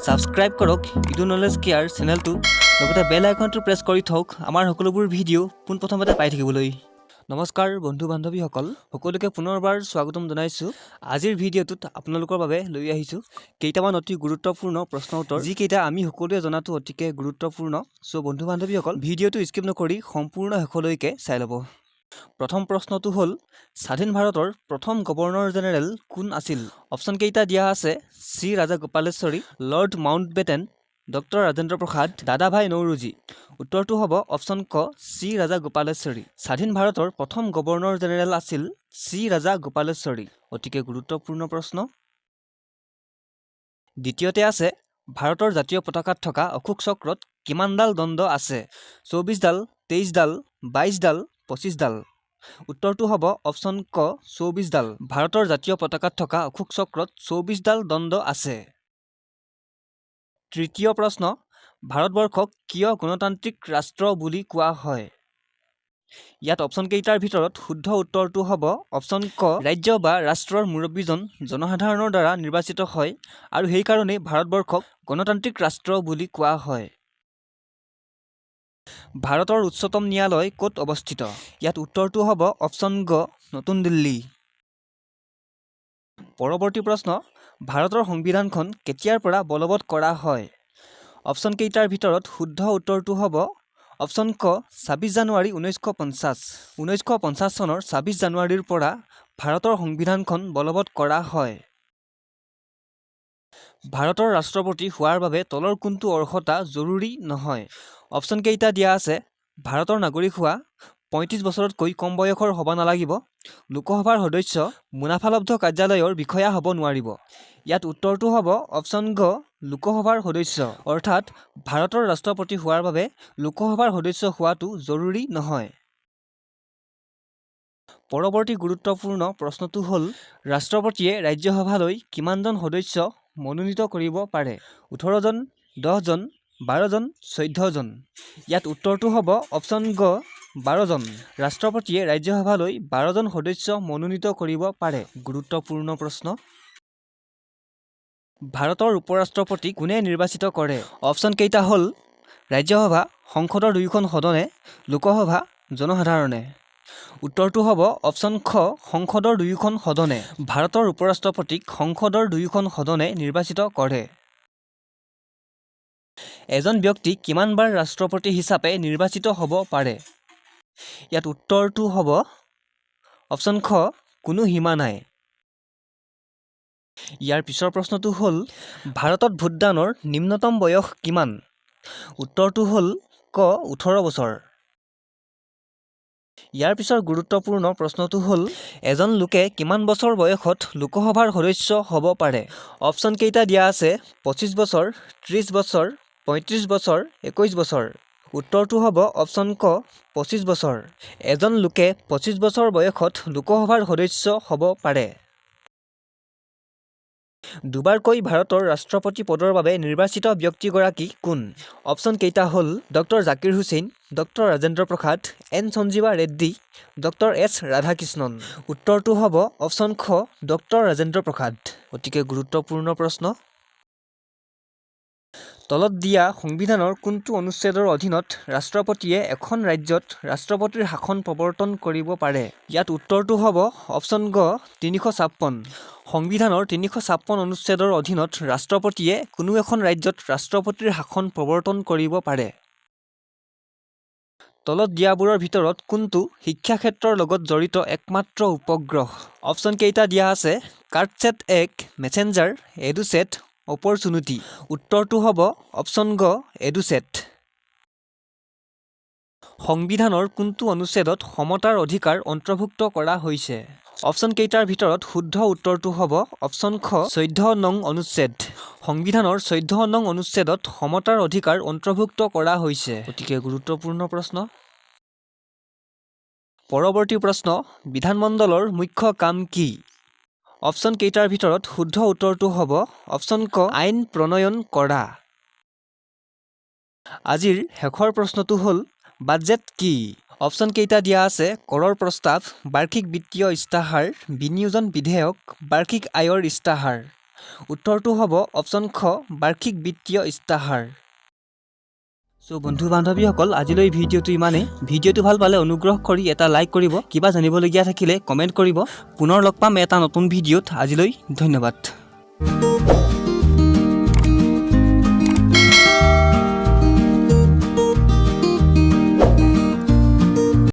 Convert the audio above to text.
Subscribe কৰক edu knowledge care চেনেলটো, লগতে বেল আইকনটো প্ৰেছ কৰি থওক আমাৰ সকলোবোৰ ভিডিঅ' পোনপ্ৰথমতে পাই থাকিবলৈ। নমস্কাৰ বন্ধু বান্ধৱীসকল, সকলোকে পুনৰবাৰ স্বাগতম জনাইছোঁ। আজিৰ ভিডিঅ'টোত আপোনালোকৰ বাবে লৈ আহিছোঁ কেইটামান অতি গুৰুত্বপূৰ্ণ প্ৰশ্ন উত্তৰ, যিকেইটা আমি সকলোৱে জনাটো অতিকে গুৰুত্বপূৰ্ণ। চ' বন্ধু বান্ধৱীসকল, ভিডিঅ'টো স্কিপ নকৰি সম্পূৰ্ণ শেষলৈকে চাই ল'ব। প্ৰথম প্ৰশ্নটো হ'ল, স্বাধীন ভাৰতৰ প্ৰথম গভৰ্ণৰ জেনেৰেল কোন আছিল? অপশ্যন কেইটা দিয়া আছে C Rajagopalachari, Lord Mountbatten, doctor Rajendra Prasad, Dadabhai Naoroji. উত্তৰটো হ'ব অপশ্যন ক, চি ৰাজাগোপালেশ্বৰী। স্বাধীন ভাৰতৰ প্ৰথম গভৰ্ণৰ জেনেৰেল আছিল চি ৰাজাগোপালেশ্বৰী। অতিকে গুৰুত্বপূৰ্ণ প্ৰশ্ন। দ্বিতীয়তে আছে, ভাৰতৰ জাতীয় পতাকাত থকা অশোক চক্ৰত কিমানডাল দণ্ড আছে? 24ডাল, 23ডাল, 22ডাল, 25ডাল। উত্তৰটো হ'ব অপশ্যন ক, 24ডাল। ভাৰতৰ জাতীয় পতাকাত থকা অশোক চক্ৰত 24ডাল দণ্ড আছে। তৃতীয় প্ৰশ্ন, ভাৰতবৰ্ষক কিয় গণতান্ত্ৰিক ৰাষ্ট্ৰ বুলি কোৱা হয়? ইয়াত অপশ্যন কেইটাৰ ভিতৰত শুদ্ধ উত্তৰটো হ'ব অপশ্যন ক, ৰাজ্য বা ৰাষ্ট্ৰৰ মুৰব্বীজন জনসাধাৰণৰ দ্বাৰা নিৰ্বাচিত হয় আৰু সেইকাৰণেই ভাৰতবৰ্ষক গণতান্ত্ৰিক ৰাষ্ট্ৰ বুলি কোৱা হয়। ভাৰতৰ উচ্চতম ন্যায়ালয় ক'ত অৱস্থিত? ইয়াত উত্তৰটো হ'ব অপশ্যন গ, নতুন দিল্লী। পৰৱৰ্তী প্ৰশ্ন, ভাৰতৰ সংবিধানখন কেতিয়াৰ পৰা বলবৎ কৰা হয়? অপশ্যন কেইটাৰ ভিতৰত শুদ্ধ উত্তৰটো হ'ব অপশ্যন ক, 26 জানুৱাৰী 1950। 1950 চনৰ 26 জানুৱাৰীৰ পৰা ভাৰতৰ সংবিধানখন বলবৎ কৰা হয়। ভাৰতৰ ৰাষ্ট্ৰপতি হোৱাৰ বাবে তলৰ কোনটো অৰ্হতা জৰুৰী নহয়? অপশ্যন কেইটা দিয়া আছে ভাৰতৰ নাগৰিক হোৱা, 35 বছৰতকৈ কম বয়সৰ হ'ব নালাগিব, লোকসভাৰ সদস্য, মুনাফালব্ধ কাৰ্যালয়ৰ বিষয়া হ'ব নোৱাৰিব। ইয়াত উত্তৰটো হ'ব অপশ্যন গ, লোকসভাৰ সদস্য। অৰ্থাৎ ভাৰতৰ ৰাষ্ট্ৰপতি হোৱাৰ বাবে লোকসভাৰ সদস্য হোৱাটো জৰুৰী নহয়। পৰৱৰ্তী গুৰুত্বপূৰ্ণ প্ৰশ্নটো হ'ল, ৰাষ্ট্ৰপতিয়ে ৰাজ্যসভালৈ কিমানজন সদস্য মনোনীত কৰিব পাৰে? 18জন, 10জন, 12জন, 14জন। ইয়াত উত্তৰটো হ'ব অপশ্যন গ, 12জন। ৰাষ্ট্ৰপতিয়ে ৰাজ্যসভালৈ 12জন সদস্য মনোনীত কৰিব পাৰে। গুৰুত্বপূৰ্ণ প্ৰশ্ন। ভাৰতৰ উপ-ৰাষ্ট্ৰপতিক কোনে নিৰ্বাচিত কৰে? অপশ্যন কেইটা হ'ল ৰাজ্যসভা, সংসদৰ দুয়োখন সদনে, লোকসভা, জনসাধাৰণে। উত্তৰটো হ'ব অপশ্যন খ, সংসদৰ দুয়োখন সদনে। ভাৰতৰ উপ-ৰাষ্ট্ৰপতিক সংসদৰ দুয়োখন সদনে নিৰ্বাচিত কৰে। এজন ব্যক্তি কিমানবাৰ ৰাষ্ট্ৰপতি হিচাপে নিৰ্বাচিত হ'ব পাৰে? ইয়াত উত্তৰটো হ'ব অপশ্যন খ, কোনো সীমা নাই। ইয়াৰ পিছৰ প্ৰশ্নটো হ'ল, ভাৰতত ভোটদানৰ নিম্নতম বয়স কিমান? উত্তৰটো হ'ল ক, 18 বছৰ। ইয়াৰ পিছৰ গুৰুত্বপূৰ্ণ প্ৰশ্নটো হ'ল, এজন লোকে কিমান বছৰ বয়সত লোকসভাৰ সদস্য হ'ব পাৰে? অপশ্যন কেইটা দিয়া আছে 25 বছৰ, 30 বছৰ, 35 বছৰ, 21 বছৰ। উত্তৰটো হ'ব অপশ্যন ক, 25 বছৰ। এজন লোকে 25 বছৰ বয়সত লোকসভাৰ সদস্য হ'ব পাৰে। দুবাৰকৈ ভাৰতৰ ৰাষ্ট্ৰপতি পদৰ বাবে নিৰ্বাচিত ব্যক্তিগৰাকী কোন? অপশ্যন কেইটা হ'ল doctor Zakir Hussain, doctor Rajendra Prasad, N Sanjiva Reddy, doctor S Radhakrishnan. উত্তৰটো হ'ব অপশ্যন খ, ডক্টৰ ৰাজেন্দ্ৰ প্ৰসাদ। অতিকে গুৰুত্বপূৰ্ণ প্ৰশ্ন। তলত দিয়া সংবিধানৰ কোনটো অনুচ্ছেদৰ অধীনত ৰাষ্ট্ৰপতিয়ে এখন ৰাজ্যত ৰাষ্ট্ৰপতিৰ শাসন প্ৰৱৰ্তন কৰিব পাৰে? ইয়াত উত্তৰটো হ'ব অপশ্যন গ, 356। সংবিধানৰ 356 অনুচ্ছেদৰ অধীনত ৰাষ্ট্ৰপতিয়ে কোনো এখন ৰাজ্যত ৰাষ্ট্ৰপতিৰ শাসন প্ৰৱৰ্তন কৰিব পাৰে। তলত দিয়াবোৰৰ ভিতৰত কোনটো শিক্ষাক্ষেত্ৰৰ লগত জড়িত একমাত্ৰ উপগ্ৰহ? অপশ্যন কেইটা দিয়া আছে কাৰ্টছেট 1, মেছেঞ্জাৰ, এডুছেট, অপৰচুনিটি। উত্তৰটো হ'ব অপশ্যন গ, এডুছেট। সংবিধানৰ কোনটো অনুচ্ছেদত সমতাৰ অধিকাৰ অন্তৰ্ভুক্ত কৰা হৈছে? অপশ্যন কেইটাৰ ভিতৰত শুদ্ধ উত্তৰটো হ'ব অপশ্যন খ, 14 নং অনুচ্ছেদ। সংবিধানৰ 14 নং অনুচ্ছেদত সমতাৰ অধিকাৰ অন্তৰ্ভুক্ত কৰা হৈছে। অতিকে গুৰুত্বপূৰ্ণ প্ৰশ্ন। পৰৱৰ্তী প্ৰশ্ন, বিধানমণ্ডলৰ মুখ্য কাম কি? অপশ্যন কেইটাৰ ভিতৰত শুদ্ধ উত্তৰটো হ'ব অপশ্যন ক, আইন প্ৰণয়ন কৰা। আজিৰ শেষৰ প্ৰশ্নটো হ'ল, বাজেট কি? অপশ্যন কেইটা দিয়া আছে কৰৰ প্ৰস্তাৱ, বাৰ্ষিক বিত্তীয় ইস্তাহাৰ, বিনিয়োজন বিধেয়ক, বাৰ্ষিক আয়ৰ ইস্তাহাৰ। উত্তৰটো হ'ব অপশ্যন খ, বাৰ্ষিক বিত্তীয় ইস্তাহাৰ। চ' বন্ধু বান্ধৱীসকল, আজিলৈ ভিডিঅ'টো ইমানেই। ভিডিঅ'টো ভাল পালে অনুগ্ৰহ কৰি এটা লাইক কৰিব। কিবা জানিবলগীয়া থাকিলে কমেণ্ট কৰিব। পুনৰ লগ পাম এটা নতুন ভিডিঅ'ত। আজিলৈ ধন্যবাদ।